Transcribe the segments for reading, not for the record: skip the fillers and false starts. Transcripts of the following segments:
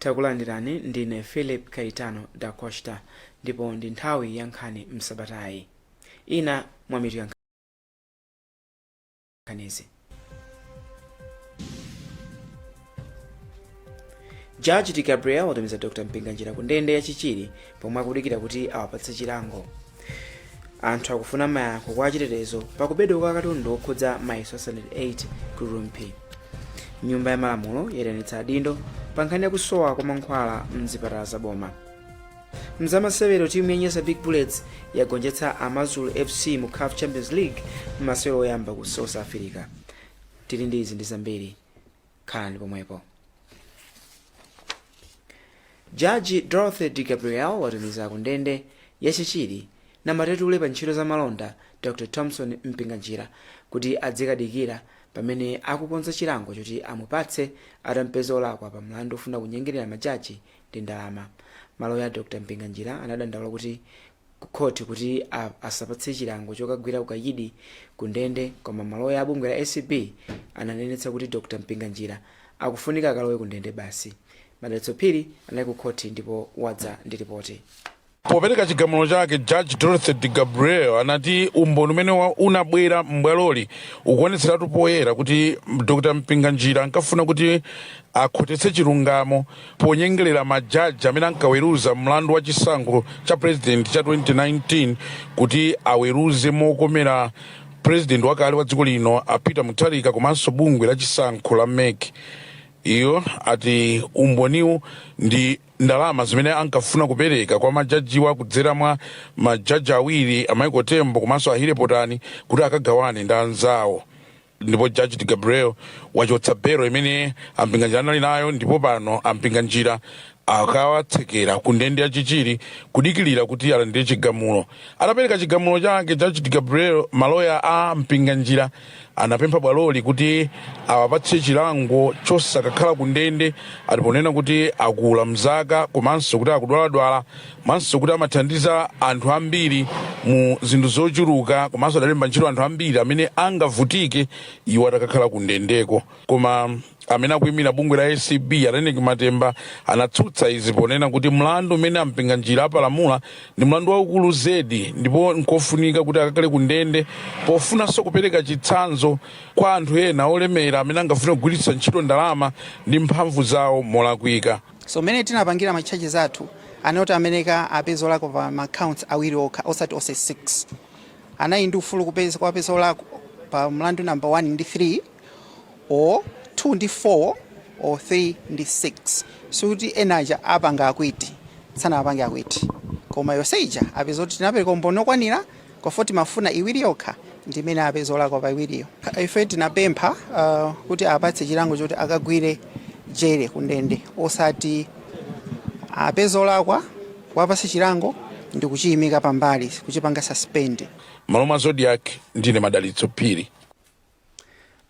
Takulandirani, ndine Philip Caetano da Costa ndipo ndi nthawi ya nkhani msabatayi. Ina mwa mitu ya nkhanizi: Jaji DeGabriele watumiza Dr Mpinganjira ku ndende ya Chichiri pomwe akudikira kuti awapatse chilango. Anthu akufuna mayankho kwa achitetezo pakubedwa kwa katundu wokhudza mayeso a standard 8 ku Rumphi. Nyumba ya Malamulo yayitanitsa adindo pa nkhani yakusowa kwa mankhwala mzipatala za boma. Mzamasewero, timu ya Nyasa Big Bullets yagonjetsa Amazulu FC mu CAF Champions League m'masewero oyamba ku South Africa. Tili ndi izi ndi zambiri, khalani pomwepo. Jaji Dorothy DeGabriele watumiza ku ndende ya Chichiri namatetule pa ntchito za malonda Dr Thomson Mpinganjira kuti adzikadikira pamene akukonza chilango choti amupatse atampeza olakwa pa mlandu ofuna kunyengerera majaji ndi ndalama. Maloya a Dr Mpinganjira anadandaula kuti ku khoti kuti asapatse chilango chokagwira ukayidi ku ndende, koma maloya a bungwe la ACB ananenetsa kuti Dr Mpinganjira akufunika akalowe ku ndende basi. Madalitso Phiri anali ku khoti ndipo wadza ndi ripoti. Popereka chigamulo chake, Judge Dorothy DeGabriele anati umboni umene unabwera m'bwaloli ukuonetseratu poyera kuti Dr Mpinganjira ankafuna kuti akhotetse chilungamo ponyengerera majaji amene ankaweruza mlandu wa chisankho cha president cha 2019 kuti aweruze mokomera president wakale wa dziko lino a Peter Mutharika komanso bungwe la chisankho la MEC. Iyo ati umboniwu ndi ndalama zimene ankafuna kupereka kwa majajiwa kudzera mwa majaji awiri, a Michael Tembo komanso a Healey Potani, kuti akagawane ndi anzawo. Ndipo Jaji DeGabriele wachotsa belo imene a Mpinganjira anali nayo, ndipo pano a Mpinganjira akawatsekera ku ndende ya Chichiri kudikilira kuti alandire chigamulo. Atapereka chigamulo chake Jaji DeGabriele, maloya a Mpinganjira anapempha bwaloli kuti awapatse chilango chosakakhala ku ndende, ati ponena kuti akula mzaka komanso kuti akudwaladwala komanso kuti amathandiza anthu ambiri mu zinthu zochuluka komanso adalemba ntchito anthu ambiri amene angavutike iwo atakakhala ku ndendeko. Koma amene akuyimira bungwe la ACB, a Reyneck Matemba, anatsutsa izi ponena kuti mlandu umene a Mpinganjira apalamula ndi mlandu waukulu zedi ndipo nkofunika kuti akakhale ku ndende pofunanso kupereka chitsanzo kwa anthu ena olemera amene angafune kugwiritsa ntchito ndalama ndi mphamvu zawo molakwika. So mmene tinapangira ma charges athu anoti ameneka apeza olakwa pa ma counts awiri okha, osati onse 6. Anali ndi ufulu kupeza kuwapeza olakwa pa mlandu number 1 ndi 3 or 2 ndi 4 or 3 ndi 6. Sikuti ena aja apanga acquit, sanapange acquit, koma yonse ija apeza kuti tinapereka umboni okwanira kwa timafuna iwiri yokha ndimene apeza olakwa pa iwiriyo. Ife tinapempha kuti apatse chilango choti akagwire jere kundende, osati apeza olakwa kuwapatsa chilango ndi kuchiyimika pambali, kuchipanga suspend. Malo mwa Zodiak, ndine Madalitso Phiri.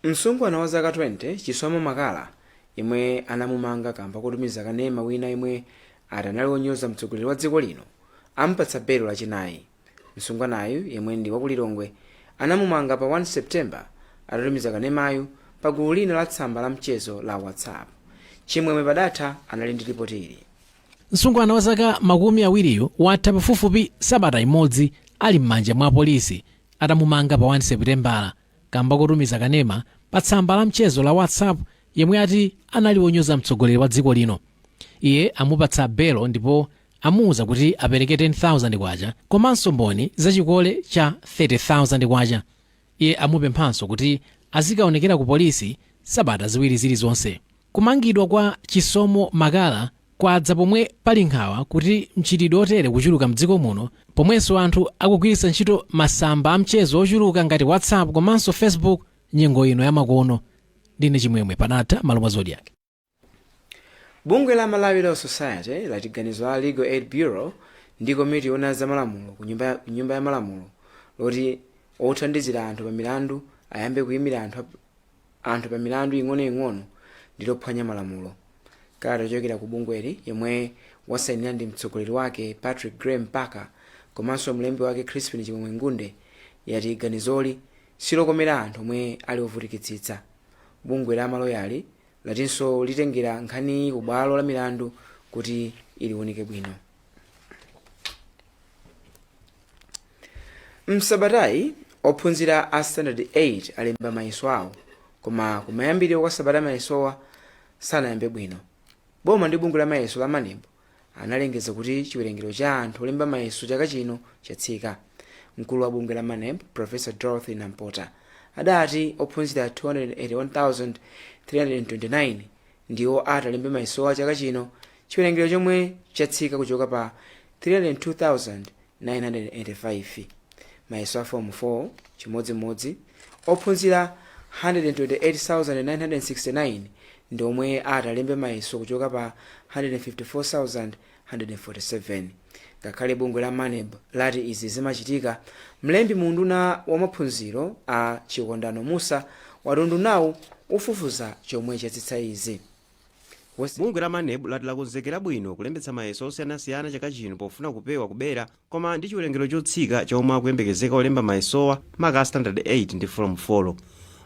Msungwana wa zaka 20, Chisomo Makala, yemwe anamumanga kamba kotumiza kanema wina yemwe ati anali wonyoza mtsogoleri wa dziko lino, amupatsa belo Lachinayi. Msungwanayu, yemwe ndi wakulilongwe, anamumanga pa 1 September atatumiza kanemayu pa gulu lina la tsamba la mchezo la WhatsApp. Chimwemwe Padatha anali ndi ripoti ili. Msungwana wa zaka 20yo watha pafupifupi sabata imodzi ali m'manja mwa polisi atamumanga pa 1 Seputembala kamba kotumiza kanema pa tsamba la mchezo la WhatsApp yemwe ati anali wonyoza mtsogoleri wa dziko lino. Iye amupatsa belo ndipo amuwuza kuti apereke 10,000 kwacha komanso mboni zachikole cha 30,000 kwacha. Iye amupemphanso kuti azikaonekera ku polisi sabata 2 zilizonse. Kumangidwa kwa Chisomo Makala kwadza pomwe pali nkhawa kuti mchitidwe otere kuchuluka mdziko muno, pomwenso anthu akugwiritsa ntchito masamba a mchezo ochuluka ngati WhatsApp komanso Facebook nyengo ino yamakono. Ndine Chimwemwe Padatha, malo mwa Zodiak. Bungwe la Malawi Law Society lati ganizo la Legal Aid Bureau ndi komiti yoona za malamulo ku nyumba ya malamulo loti othandizira anthu pa milandu ayambe kuyimira anthu pa milandu ing'onoing'ono ndi lophwanya malamulo. Kalata yochokera ku bungweli, yomwe wasayinira ndi mtsogoleri wake Patrick Gray Mpaka komanso mlembi wake Crispin Chimwemwe Ngunde, yati ganizoli silokomera anthu omwe ali ovutikitsitsa. Bungwe la maloyali Latinso litengera nkhaniyi ku bwalo la milandu kuti iliunike bwino. Msabatayi ophunzira a Standard 8 alemba mayeso awo, koma kumayambiriro kwa sabata mayesowa sanayambe bwino. Boma ndi bungwe la mayeso la MANEB analengeza kuti chiwerengero cha anthu olemba mayeso chaka chino chatsika. Mkulu wa bungwe la MANEB, Professor Dorothy Nampota, adati ophunzira 281,329 ndiwo atalembe mayesowa chaka chino, chiwerengero chomwe chatsika kuchoka pa 302,985. Mayeso a Form 4 chimodzimodzi, ophunzira 128,969 ndi omwe atalembe mayeso kuchoka pa 154,147. Ngakhale bungwe la MANEB lati izi zimachitika, mlembi mu unduna wa maphunziro a Chikondano Musa wati undunawu ufufuza chomwe chatsitsa izi. Bungwe la MANEB lati lakonzekera bwino kulembetsa mayeso osiyanasiyana chaka chino pofuna kupewa kubera, koma ndi chiwerengero chotsika cha omwe akuyembekezeka olemba mayesowa, maka a Standard 8 ndi Form 4.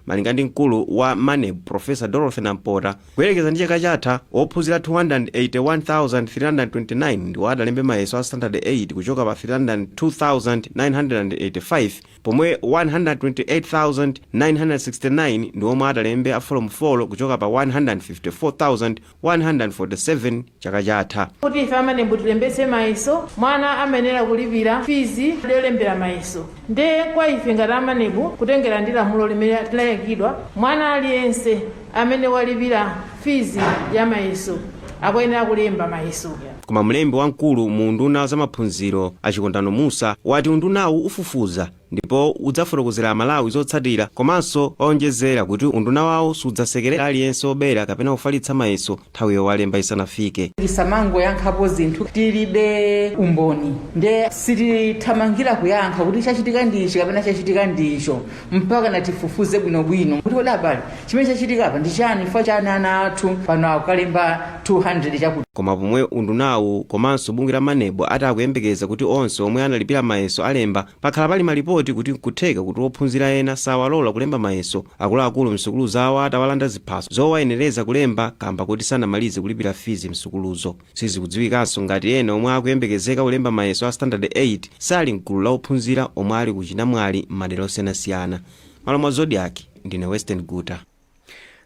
Malinga ndi mkulu wa MANEB, Professor Dorothy Nampota, kuyerekeza ndi chaka chatha, ophunzira 281,329 ndiwo adalembe mayeso a Standard 8 kuchoka pa 302,985, pomwe 128,969 ndi omwe adalembe a Form 4 kuchoka pa 154,147 chaka chatha. Kuti ife a MANEB tilembetse mayeso, mwana amayenera kulipira fizi yolembera mayeso. Nde kwa ife ngati a MANEB, kutengera ndi lamulo limene linayikidwa, mwana aliyense amene walipira fizi ya mayeso akuyenera kulemba mayeso. Koma mlembi wamkulu mu unduna wa zamaphunziro a Chikondano Musa wati undunawu ufufuza ndipo udzafotokozera Amalawi zotsatira, komanso waonjezera kuti unduna wawo sudzasekerera aliyense obera kapena kufalitsa mayeso nthawi yowalemba isanafike. Tisamangoyankhapo zinthu tilibe umboni, nde sitithamangira kuyankha kuti chachitika ndichi kapena chachitika ndicho mpaka na tifufuze bwinobwino kuti kodi abale chimene chachitika apa ndi chani, chifukwa chani ana athu pano akukalemba 200 chakuti. Koma pomwe undunawu komanso bungwe la MANEB ati akuyembekeza kuti onse omwe analipira mayeso alemba, pakhala pali malipoti kuti nkutheka kuti ophunzira ena sawalola kulemba mayeso, akuluakulu msukulu zawo atawalanda ziphaso zowayenereza kulemba kamba kuti sanamalize kulipira fizi msukuluzo. Sizikudziwikanso ngati ena omwe akuyembekezeka kulemba mayeso a Standard 8 sali mgulu la ophunzira omwe ali ku chinamwali m'madera osiyanasiyana. Malo mwa Zodiak, ndine Western Guta.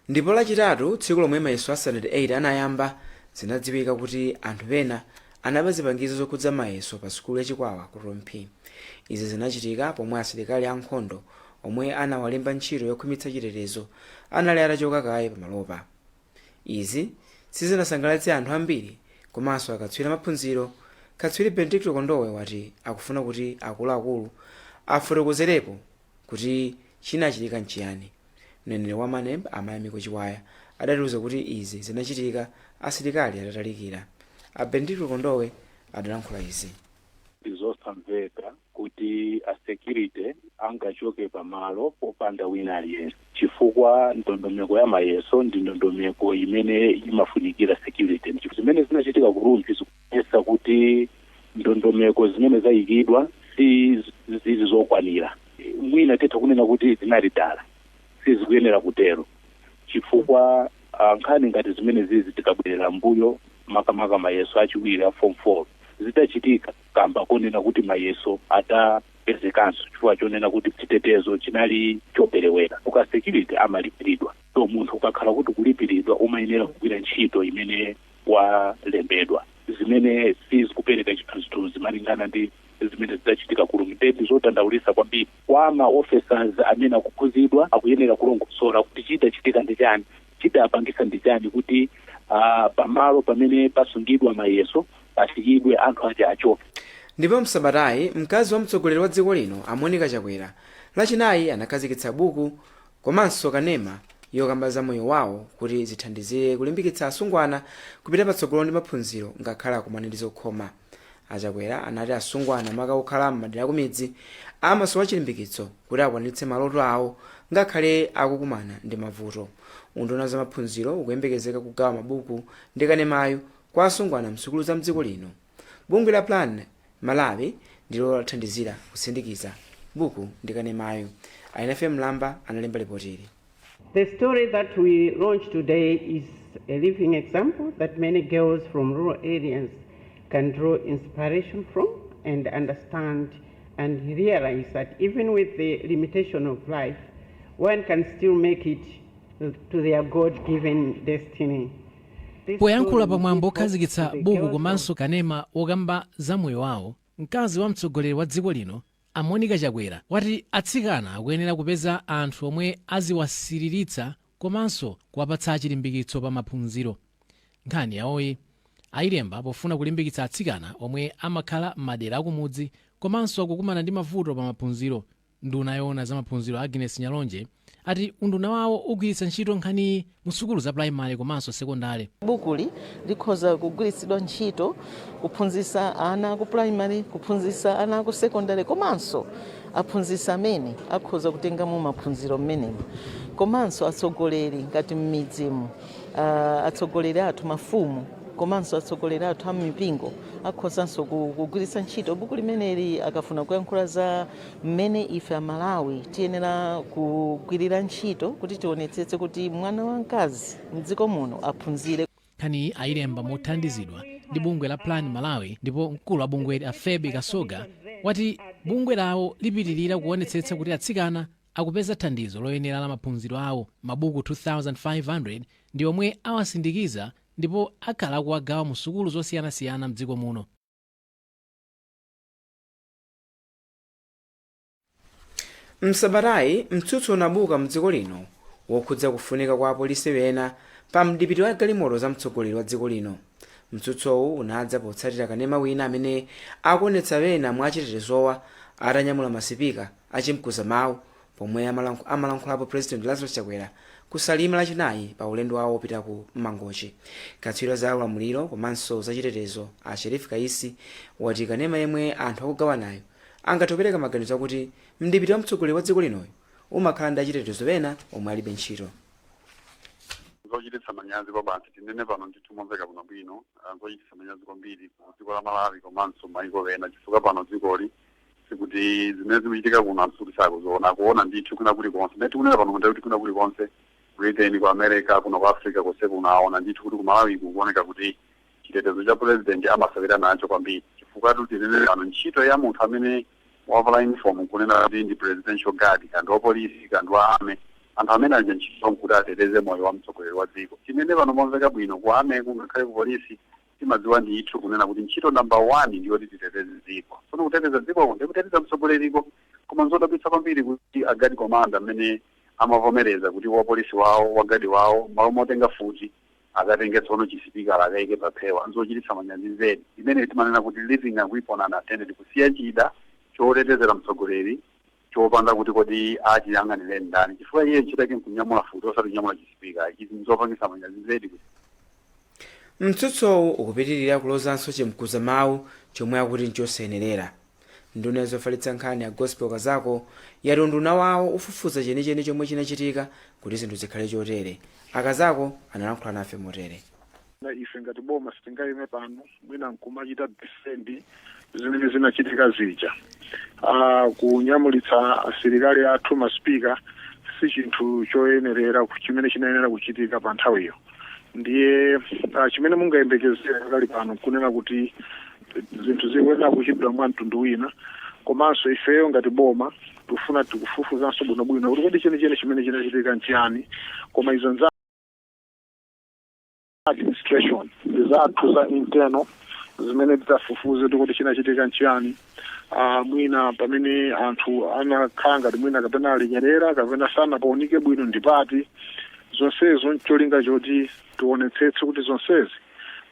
Ndipo Lachitatu, tsiku lomwe mayeso a Standard 8 anayamba, zinadziwika kuti anthu ena anaba zipangizo zokhudza mayeso pa sukulu ya Chikwawa ku Rumphi. Izi zinachitika pomwe asilikali ankhondo omwe anawalemba ntchito yokhwimitsa chitetezo anali atachoka kaye pamalopa. Izi sizinasangalatse anthu ambiri komanso akatswiri amaphunziro. Katswiri Benedicto Kondowe wati akufuna kuti akuluakulu afotokozerepo kuti chinachitika nchiyani. Mneneri wa MANEB a Mayamiko Chiwaya adatiuza kuti izi zinachitika asilikali atatalikira. A Benedicto Kondowe adalankhula izi. Ndizosamveka kuti a security angachoke pamalo popanda wina aliyense, chifukwa ndondomeko ya mayeso ndi ndondomeko imene imafunikira security. Zimene zinachitika ku Rumphi zikuonetsa kuti ndondomeko zimene zayikidwa si zili zokwanira. Mwina titha kunena kuti zinali dala, sizikuyenera kutero, chifukwa nkhani ngati zimene zizi tikabwerera mbuyo, makamaka mayeso achiwiri a Form 4 zitachitika kamba konena kuti mayeso adapezekanso chifukwa chonena kuti chitetezo chinali choperewera. Uka security amalipiridwa, so munthu ukakhala kuti kulipiridwa umayenera kugwira ntchito imene walembedwa, zimene sizikupereka chithunzithunzi malingana ndi zimene zidachitika ku Rumphi. Ndi zodandaulitsa kwambiri. Kwa ma officers amene akukhuzidwa, akuyenera kulongosola kuti chidachitika ndi chani, chidapangisa ndi chani kuti pamalo pamene pasungidwa mayeso pasiyidwe, anthu aja achoke. Ndipo msabatayi mkazi wa mtsogoleri wa dziko lino a Monica Chakwera Lachinayi anakhazikitsa buku komanso kanema yokamba za moyo wawo kuti zithandizire kulimbikitsa asungwana kupita patsogolo ndi maphunziro ngakhale akumane ndi zokhoma. A Chakwera anati asungwana, maka okhala m'madera akumidzi, amasowa chilimbikitso kuti akwaniritse maloto awo ngakhale akukumana ndi mavuto. Unduna za maphunziro ukuyembekezeka kugawa mabuku ndi kanemayo kwa asungwana msukulu za mdziko lino. Bungwe la Plan Malawi ndilo lathandizira kusindikiza buku ndi kanemayo. Ainafe Mlamba analemba lipotili. The story that we launch today is a living example that many girls from rural areas can draw inspiration from and understand and realize that even with the limitation of life, one can still make it to their God-given destiny. This Poyankhula story pamwambo gives hope okhazikitsa to the buku girls komanso kanema wokamba za moyo wawo, mkazi wa mtsogoleri wa dziko lino a Monica Chakwera wati atsikana akuyenera kupeza anthu omwe aziwasiriritsa komanso kuwapatsa chilimbikitso pa maphunziro. Nkhani yawoyi ayilemba pofuna kulimbikitsa atsikana omwe amakhala m'madera akumudzi komanso akukumana ndi mavuto pa maphunziro. Nduna yoona za maphunziro Agnes Nyalonje ati unduna wawo ugwiritsa ntchito nkhaniyi mu sukulu za pulaimali komanso sekondale. Bukuli likhoza kugwiritsidwa ntchito kuphunzitsa ana ku primary, kuphunzitsa ana ku secondary, komanso aphunzitsi amene akhoza kutengamo maphunziro mmenemo, komanso atsogoleri ngati m'midzimu, atsogoleri athu mafumu komanso atsogoleri athu amipingo akhozanso kugwiritsa ntchito buku limeneli akafuna kuyankhula za mmene ife Amalawi tiyenera kugwirira ntchito kuti tionetsetse kuti mwana wamkazi mdziko muno aphunzire. Nkhaniyi ayilemba mothandizidwa ndi bungwe la Plan Malawi, ndipo mkulu wa bungweli a Febi Kasoga wati bungwe lawo lipitirira kuonetsetsa kuti atsikana akupeza thandizo loyenera la maphunziro awo. Mabuku 2500 ndi omwe awasindikiza ndipo akhala akuwagawa mu sukulu zosiyanasiyana mdziko muno. Msabatayi mtsutso unabuka mdziko lino wokhudza kufunika kwa apolisi ena pa mdipiti wa galimoto za mtsogoleri wa dziko lino. Mtsutsowu unadza potsatira kanema wina amene akuonetsa ena mwa achitetezowa atanyamula masipika achimkuza mawu pomwe amalankhulapo President Lazarus Chakwera kuSalima Lachinayi pa ulendo wawo wopita ku Mangochi. Katswiri za ulamuliro komanso zachitetezo a Sherif Kaisi wati kanema yemwe anthu akugawanayo angathe kupereka maganizo akuti mdipiti wa mtsogoleri wa dziko linoyo umakhala ndi achitetezo ena omwe alibe ntchito. Zochititsa manyazi kwa basi, tinene pano ndithu momveka bwinobwino, zochititsa manyazi kwambiri ku dziko la Malawi komanso maiko ena, chifukwa pano dzikoli sikuti zimene zikuchitika kuno anthu sikuti sakuziona, akuona ndithu kuna kulikonse. Mmene tikunena pano kuti kuna kulikonse, Britain, ku America, kuno ku Africa, konse kuno aona ndithu kuti ku Malawi kukuoneka kuti chitetezo cha president amasewera nacho kwambiri, chifukwa tinene pano ntchito ya munthu amene wavala uniform kunena kuti ndi presidential guard, kandi wa polisi kandi wa army, anthu amene aja ntchito nkuti ateteze moyo wa mtsogoleri wa dziko. Tinene pano momveka bwino, ku army kungakhale ku polisi, timadziwa ndithu kunena kuti ntchito number one ndiyoti titeteze dziko. Tsono kuteteza dzikoko ndi kuteteza mtsogoleriko. Koma nzodabwitsa kwambiri kuti a guard commander amene amavomereza kuti wa polisi wawo, wa guard wawo, malo motenga futi akatenge tsono chisipikala akayike paphewa, nzochititsa manyazi zedi. Imene timanena kuti leaving a weapon unattended, kusiya chida chotetezera mtsogoleri chopanda kuti kodi achiyang'anire ndani, chifukwa iye ntchito yake nkunyamula futi osati kunyamula chisipika. Izi nzopangitsa manyazi zedi. Mtsutsowu ukupitirira kulozanso chimkuza mawu chomwe akuti nchosayenerera. Nduna zofalitsa nkhani ya Gospel Kazako yati unduna wawo ufufuza chenicheni chomwe chinachitika kuti zinthu zikhale chotere. Akazako analankhula nafe motere. Na ife ngati boma sitingayime pano mwina nkumachita defend zimene zinachitika zija. Kunyamulitsa asilikali athu masipika si chinthu choyenerera chimene chinayenera kuchitika pa nthawiyo. Ndiye chimene mungayembekezere pakali pano nkunena kuti zinthu zikuyenera kuchitidwa mwa mtundu wina, komanso ifeyo ngati boma tikufuna tikufufuzanso bwinobwino kuti kodi chenicheni chimene chinachitika nchiyani. Koma izo nza administration, ndi zathu za internal zimene tidzafufuze kuti kodi chinachitika nchiyani. Mwina pamene anthu anakhala ngati mwina kapena alekerera kapena sanapaonike bwino ndipati. Zonsezo ncholinga choti tionetsetse kuti zonsezi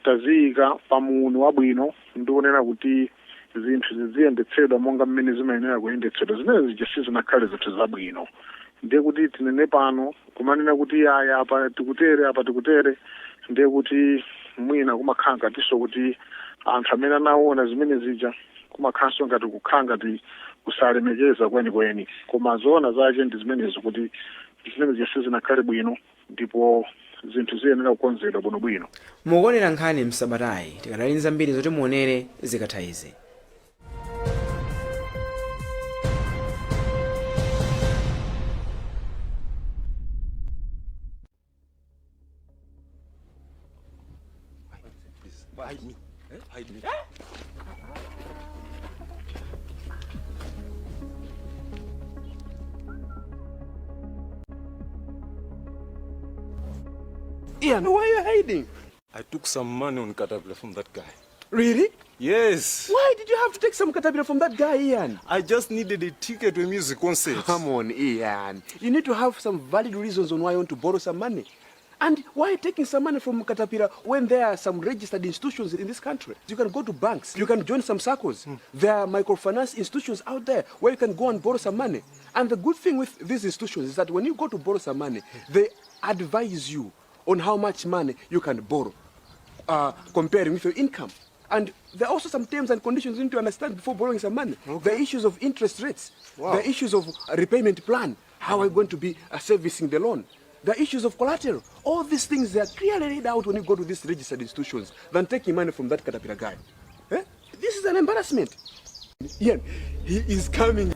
taziyika pamuuni wabwino ndi kunena kuti zinthu ziziyendetsedwa monga mmene zimayenera kuyendetsedwa. Zimene zija sizinakhale zinthu zabwino, ndiye kuti tinene pano kumanena kuti aya apa tikutere, apa tikutere, ndiye kuti mwina kumakhala ngatinso kuti anthu amene anaona zimene zija kumakhalanso ngati kukhala ngati kusalemekeza kwenikweni. Koma zoona zake ndi zimenezo, kuti zimene zija sizinakhale bwino ndipo zinthu ziyenera kukonzedwa bwinobwino. Mukuonera nkhani msabatayi. Tikadali zambiri zoti muonere zikatha izi. Hide me. Hide me. Ian, why are you hiding? I took some money on Caterpillar from that guy. Really? Yes. Why did you have to take some caterpillar from that guy, Ian? I just needed a ticket to a music concert. Come on, Ian. You need to have some valid reasons on why you want to borrow some money. And why taking some money from Caterpillar when there are some registered institutions in this country? You can go to banks, you can join some circles. There are microfinance institutions out there where you can go and borrow some money. And the good thing with these institutions is that when you go to borrow some money, they advise you on how much money you can borrow, comparing with your income. And there are also some terms and conditions you need to understand before borrowing some money. The issues of interest rates, the issues of repayment plan, how are you going to be servicing the loan, the issues of collateral. All these things, they are clearly laid out when you go to these registered institutions than taking money from that caterpillar guy. Eh? This is an embarrassment. Ian, he is coming.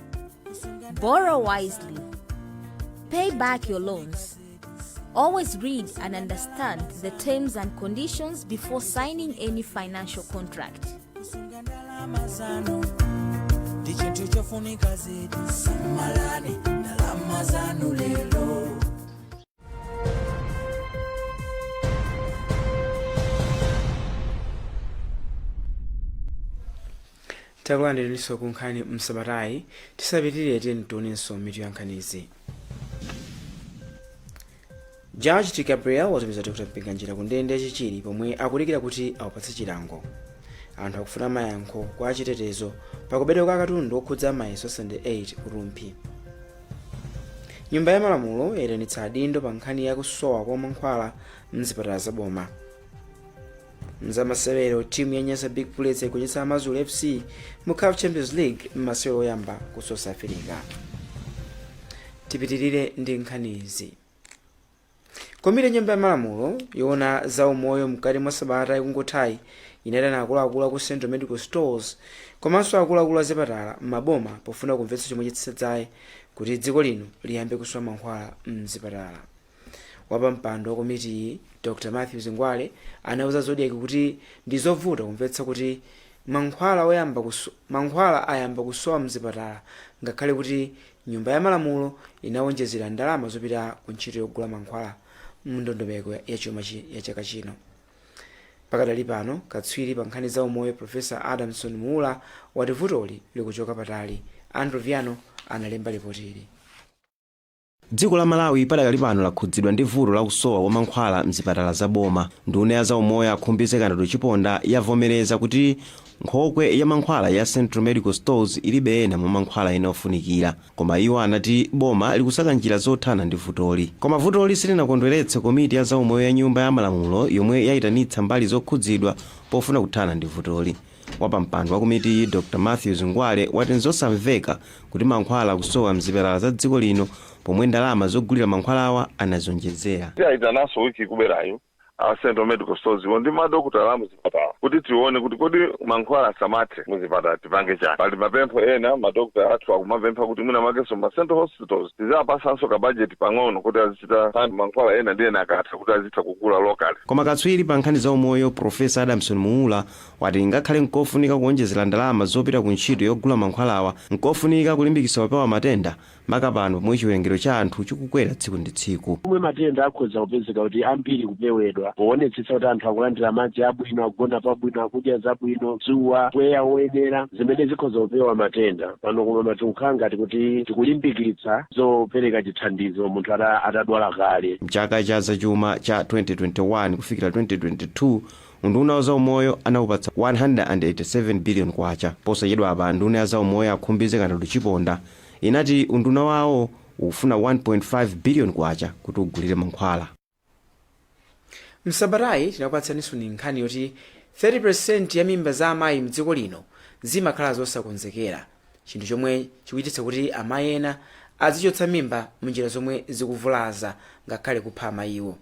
Borrow wisely. Pay back your loans. Always read and understand the terms and conditions before signing any financial contract. Ndalama zanu ndi chinthu chofunika zedi, samalani ndalama zanu lero. Takulandirinso ku nkhani msabatayi. Tisapitirire, tionenso mitu ya nkhanizi. Judge T Gabriel watumiza Dr Mpinganjira ku ndende yachichiri pomwe akudikira kuti awapatse chilango. Anthu akufuna mayankho kwa chitetezo pakubedwa kwa katundu okhudza mayeso 78 ku Rumphi. Nyumba ya malamulo yayitanitsa adindo pa nkhani ya kusowa kwa mankhwala mzipatala zaboma. Mzamasewero, timu ya Nyasa Big Bullets yagonjetsa Amazulu FC mu CAF Champions League m'masewero oyamba ku South Africa. Tipitirire ndi nkhanizi. Komiti ya nyumba ya malamulo yoona za umoyo mkati mwa sabata ikungothayi inayitana akuluakulu aku Central Medical Stores komanso akuluakulu azipatala m'maboma pofuna kumvetsa chomwe chitsedzaye kuti dziko lino liyambe kusowa mankhwala mzipatala. Wapampando wa komitiyi, Dr Matthews Ngwale, anauza Zodiak kuti ndi zovuta kumvetsa kuti mankhwala ayamba kusowa mzipatala ngakhale kuti nyumba ya malamulo inawonjezera ndalama zopita ku ntchito yogula mankhwala mndondomeko ya chuma ya chaka chino. Pakadali pano, katswiri pa nkhani za umoyo Profesa Adamson Muula wati vutoli likuchoka patali. Andrew Viano analemba ripotili. Dziko la Malawi padakali pano lakhudzidwa ndi vuto lakusowa kwa mankhwala mzipatala zaboma. Nduna ya zaumoyo a Khumbize Kandodo Chiponda yavomereza kuti nkhokwe ya mankhwala ya Central Medical Stores ilibe ena mwa mankhwala ena ofunikira, koma iwo anati boma likusaka njira zothana ndi vutoli. Koma vutoli silinakondweretse komiti ya zaumoyo ya nyumba ya malamulo yomwe yayitanitsa mbali zokhudzidwa pofuna kuthana ndi vutoli. Wapampando wa komitiyi, Dr Matthews Ngwale, wati nzosamveka kuti mankhwala akusowa mzipatala za dziko lino pomwe ndalama zogulira mankhwalawa anazonjezera. Tiayitananso wiki ikubwerayo a Central Medical Stores iwo ndi madokotala a muzipatala kuti tione kuti kodi mankhwala asamathe muzipatala tipange chani. Pali mapempho ena, madokotala athu akumapempha kuti mwina makenso ma central hospitals tiziapasanso kabajeti pang'ono kuti azichita mankhwala ena ndi ena akatha kuti azitha kugula locally. Koma katswiri pa nkhani za umoyo Profesa Adamson Muula wati ngakhale nkofunika kuonjezera ndalama zopita ku ntchito yogula mankhwalawa, nkofunika kulimbikitsa kupewa matenda, maka pano pomwe chiwerengero cha anthu chikukwera tsiku ndi tsiku. Omwe matenda akhoza kupezeka kuti ambiri kupewedwa poonetsetsa kuti anthu akulandira madzi abwino, akugona pabwino, akudya zabwino, dzuwa, mpweya woyenera, zimene zikhoza kupewa matenda pano. Koma matikukhala ngati kuti tikulimbikitsa zopereka chithandizo munthu atadwala kale. Mchaka cha zachuma cha 2021 kufikira 2022, unduna wa zaumoyo anawupatsa 187 billion kwacha. Posachedwa apa, nduna ya zaumoyo a Khumbize Kandodo Chiponda inati unduna wawo ufuna 1.5 billion kwacha kuti ugulire mankhwala. Msabatayi tinakupatsaninso ni nkhani yoti 30% ya mimba za amayi mdziko lino zimakhala zosakonzekera, chinthu chomwe chikuchititsa kuti amayi ena azichotsa mimba munjira zomwe zikuvulaza ngakhale kupha amayiwo.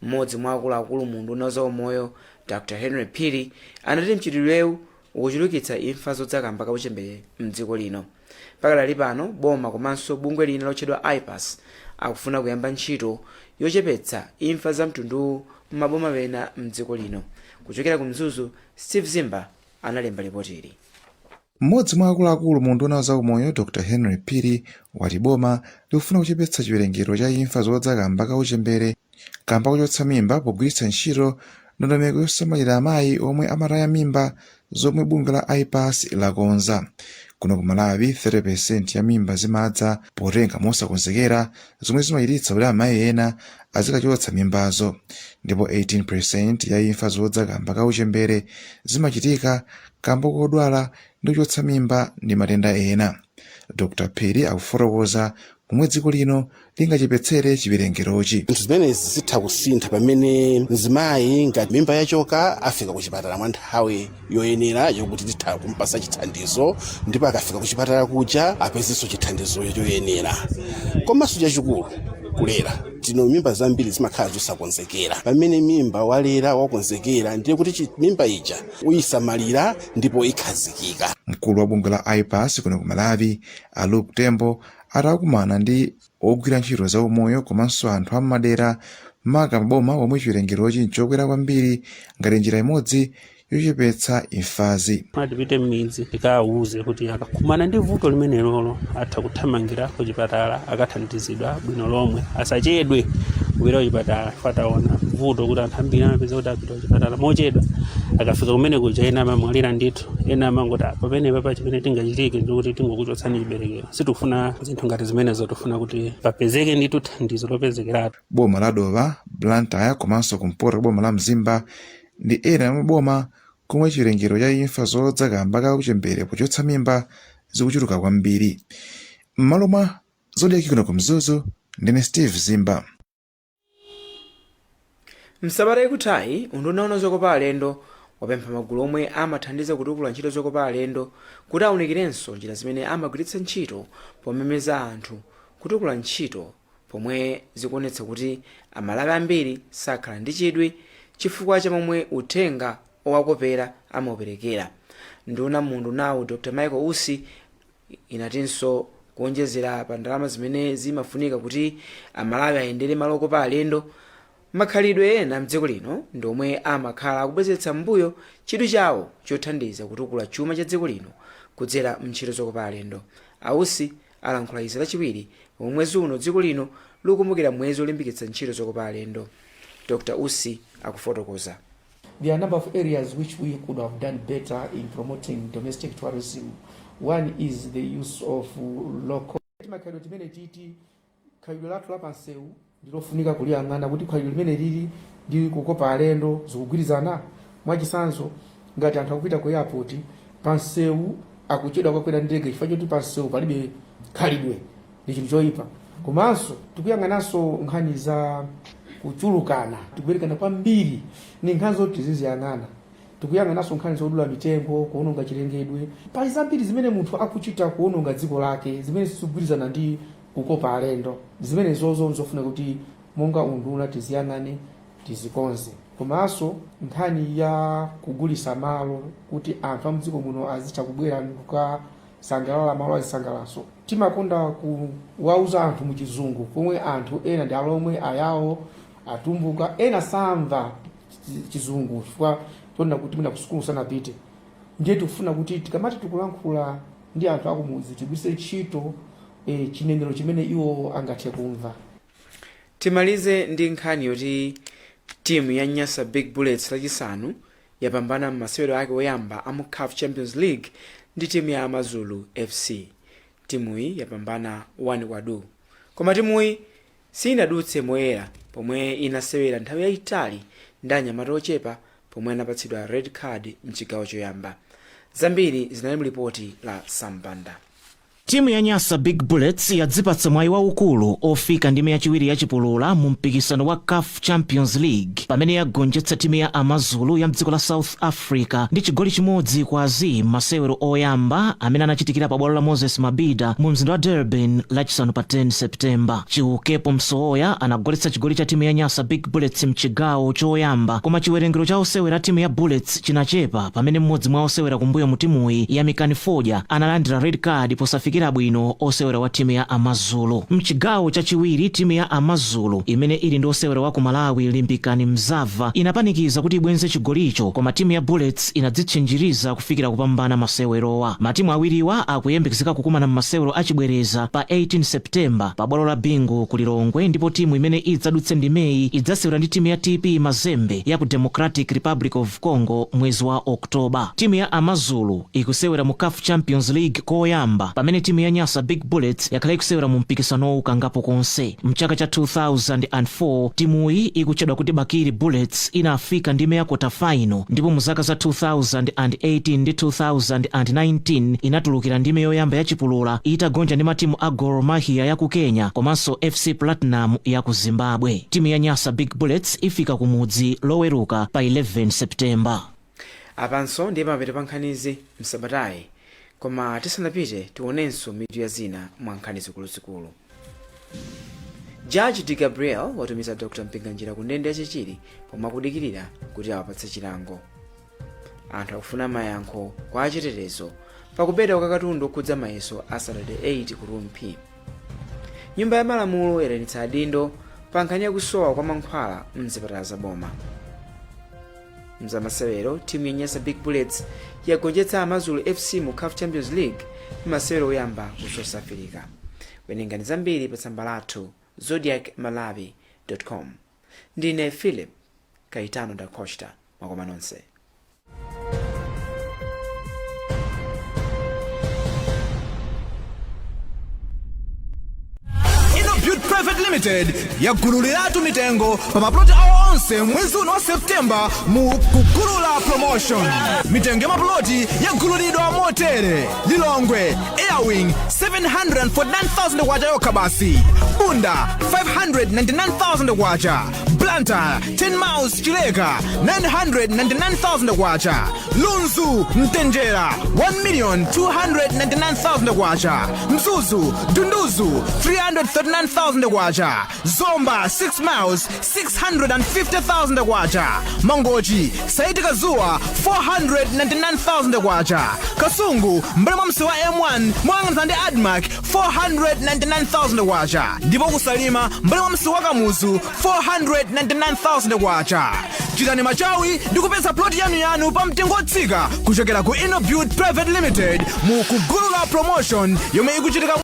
Mmodzi mwa akuluakulu mu unduna za umoyo, Dr Henry Phiri, anati mchitidwewu ukuchulukitsa imfa zodza kamba kauchembere mdziko lino. Pakadali pano, boma komanso bungwe lina lotchedwa IPAS akufuna kuyamba ntchito. Yochepetsa imfa za mtunduwu m'maboma ena mdziko lino. Kuchokera ku Mzuzu, Steve Zimba analemba ripoti ili. Mmodzi mwa akuluakulu mu unduna wa zaumoyo, Dr Henry Phiri, wati boma likufuna kuchepetsa chiwerengero cha imfa zodza kamba ka uchembere kamba kuchotsa mimba pogwiritsa ntchito ndondomeko yosamalira amayi omwe amataya mimba zomwe bungwe la IPAS lakonza. Kuno ku Malawi, 30% ya mimba zimadza potenga mosakonzekera, zomwe zimachititsa kuti amayi ena azikachotsa mimbazo, ndipo 18% ya imfa zodza kamba ka uchembere zimachitika kamba kodwala ndi kuchotsa mimba ndi matenda ena. Dr Phiri akufotokoza momwe dziko lino lingachepetsere chiwerengerochi. Zinthu zimenezi zitha kusintha pamene mzimayi ngati mimba yachoka afika kuchipatala mwa nthawi yoyenera yokuti titha kumpasa chithandizo, ndipo akafika kuchipatala kuja apezenso chithandizo choyenera. Komanso chachikulu, kulera. Tino mimba zambiri zimakhala zosakonzekera. Pamene mimba walera wakonzekera, ndiye kuti mimba ija uyisamalira ndipo ikhazikika. Mkulu wa bungwe la IPAS kuno ku Malawi, a Luke Tembo, atakumana ndi ogwira ntchito za umoyo komanso anthu am'madera, maka maboma omwe chiwerengerochi nchokwera kwambiri, ngati njira imodzi yochepetsa imfazi. Tipite m'midzi tikawuze kuti akakumana ndi vuto limenelolo atha kuthamangira kuchipatala, akathandizidwa bwino lomwe, asachedwe kupita kuchipatala. Taona vuto kuti anthu ambiri amapeza kuti apita kuchipatala mochedwa, akafika kumene kuja ena amamwalira ndithu, ena amangoti, "Ah, pamenepa pa chimene tingachitike ndikuti tingokuchotsani chiberekero." Sitikufuna zinthu ngati zimenezo, tifuna kuti papezeke ndithu thandizo lopezekeratu. Boma la Dowa, Blantyre komanso kumpoto kwa boma la Mzimba ndi ena mwa maboma komwe chiwerengero cha imfa zodza kamba ka uchembere pochotsa mimba zikuchuluka kwambiri. M'malo mwa Zodiak kuno ku Mzuzu, ndine Steve Zimba. Msabata ikuthayi, unduna woona zokopa alendo wapempha magulu omwe amathandiza kutukula ntchito zokopa alendo kuti awunikirenso njira zimene amagwiritsa ntchito pomemeza anthu kutukula ntchito, pomwe zikuonetsa kuti Amalawi ambiri sakhala ndi chidwi chifukwa cha momwe uthenga owakopera amauperekera. Nduna mu undunawu, Dr Michael Usi, inatinso kuonjezera pa ndalama zimene zimafunika kuti Amalawi ayendere malo okopa alendo, makhalidwe ena mdziko lino ndi omwe amakhala akubwezeretsa mbuyo chidwi chawo chothandiza kutukula chuma cha dziko lino kudzera mntchito zokopa alendo. A Usi alankhula izi Lachiwiri pomwe mwezi uno dziko lino likukumbukira mwezi olimbikitsa ntchito zokopa alendo. Dr Usi akufotokoza. There are a number of areas which we could have done better in promoting domestic tourism. One is the use of local timakhalidwe timene titi khalidwe lathu la pansewu ndilofunika kuliyang'ana kuti khalidwe limene lili ndi kukopa alendo zikugwirizana. Mwachitsanzo, ngati anthu akupita ku airport, pansewu akuchedwa kukakwera ndege chifukwa choti pansewu palibe khalidwe, ndi chinthu choyipa. Komanso tikuyang'ananso nkhani za kuchulukana, tikuberekana kwambiri, ni nkhani zoti tiziziyang'ana. Tikuyang'ananso nkhani zodula mitengo, kuononga chilengedwe. Pali zambiri zimene munthu akuchita kuononga dziko lake zimene sizikugwirizana ndi kukopa alendo. Zimenezozo nzofuna kuti monga unduna tiziyang'ane, tizikonze. Komanso nkhani ya kugulisa malo kuti anthu amdziko muno azitha kubwera ndikukasangalala malo azisangalatso, timakonda kuwauza anthu muchizungu pomwe anthu ena ndi Alomwe, Ayawo, Atumbuka, ena samva chizungu chifukwa chonena kuti mwina kusukulu sanapite. Ndiye tikufuna kuti tikamati tikulankhula ndi anthu akumudzi tigwiritse ntchito chinenero chimene iwo angathe kumva. Timalize ndi nkhani yoti timu ya Nyasa Big Bullets Lachisanu yapambana m'masewero ake oyamba a mu CAF Champions League ndi timu ya Amazulu FC. Timuyi yapambana 1 kwa du, koma timuyi sinadutse moyera pomwe inasewera nthawi yayitali ndi anyamata ochepa pomwe anapatsidwa red card mchigawo choyamba. Zambiri zinali mlipoti la Sambanda. Timu ya Nyasa Big Bullets yadzipatsa mwayi waukulu ofika ndime yachiwiri yachipulula mu mpikisano wa CAF Champions League pamene yagonjetsa timu ya Amazulu ya mdziko la South Africa ndi chigoli chimodzi kwa zii masewero oyamba amene anachitikira pa bwalo la Moses Mabhida mu mzinda wa Durban Lachisanu pa 10 Septemba. Chiukepo Msowoya anagoletsa chigoli cha timu ya Nyasa Big Bullets mchigawo choyamba, koma chiwerengero cha osewera timu ya Bullets chinachepa pamene mmodzi mwa osewera kumbuyo mu timuyi, Yamikani Fodya, analandira red card posafikitsa sinawafikira bwino osewera wa timu ya Amazulu. Mchigawo chachiwiri, timu ya Amazulu imene ili ndi osewera wa ku Malawi Limbikani Mzava inapanikiza kuti ibwenze chigolicho, koma timu ya Bullets inadzitchinjiriza kufikira kupambana masewerowa. Matimu awiriwa akuyembekezeka kukumana m'masewero achibwereza pa 18 Septemba pa bwalo la Bingu ku Lilongwe, ndipo timu imene idzadutse ndimeyi idzasewera ndi timu ya TP Mazembe ya ku Democratic Republic of Congo mwezi wa Oktoba. Timu ya Amazulu ikusewera mu CAF Champions League koyamba, pamene timu ya Nyasa Big Bullets yakhala ikusewera mu mpikisanowu kangapo konse. Mchaka cha 2004 timuyi ikutchedwa kuti Bakili Bullets inafika ndime ya quarter final, ndipo mu zaka za 2018 ndi 2019 inatulukira ndime yoyamba ya chipulula itagonja ndi matimu a Gor Mahia ya ku Kenya komanso FC Platinum ya ku Zimbabwe. Timu ya Nyasa Big Bullets ifika kumudzi Loweruka pa 11 Septemba. Apanso ndiye pamapeto pa nkhanizi msabatayi, koma tisanapite tionenso mitu ya zina mwa nkhani zikuluzikulu. Judge De Gabriel watumiza Dr Mpinganjira ku ndende yachichiri pomwe akudikirira kuti awapatse chilango. Anthu akufuna mayankho kwa achitetezo pakubedwa kwa katundu okhudza mayeso a Standard 8 ku Rumphi. Nyumba ya Malamulo yayitanitsa adindo pa nkhani yakusowa kwa mankhwala mzipatala za boma. Mzamasewero, timu ya Nyasa Big Bullets yagonjetsa Amazulu FC mu CAF Champions League masewero oyamba ku South Africa. Werengani zambiri pa tsamba lathu zodiakmalawi.com. Ndine Philip Kaitano da Costa, mwakoma nonse. Innobuild Private Limited yagululiratu mitengo pa maploti awo onse mwezi uno wa Septemba mu Kugulula Promotion. Mitengo ya maploti yagululidwa motere: Lilongwe Airwing 749,000 kwacha yokha basi, Bunda 599,000 kwacha, Blantyre 10 Miles Chileka 999,000 kwacha, Lunzu Mtenjera 1,299,000 kwacha, Mzuzu Dunduzu 339,000 kwacha, Zomba 6 Miles 650,000 kwacha, Mangochi Saiti Kazuwa 499,000 kwacha, Kasungu mbali mwa msewu wa M1 moyang'anizana ndi Admarc 499,000 kwacha, ndipo kuSalima mbali mwa msewu wa Kamuzu 499,000 kwacha. Chitani machawi ndi kupeza ploti yanuyanu pa mtengo wotsika kuchokera ku Innobuild Private Limited mu Kugulula Promotion yomwe ikuchitika.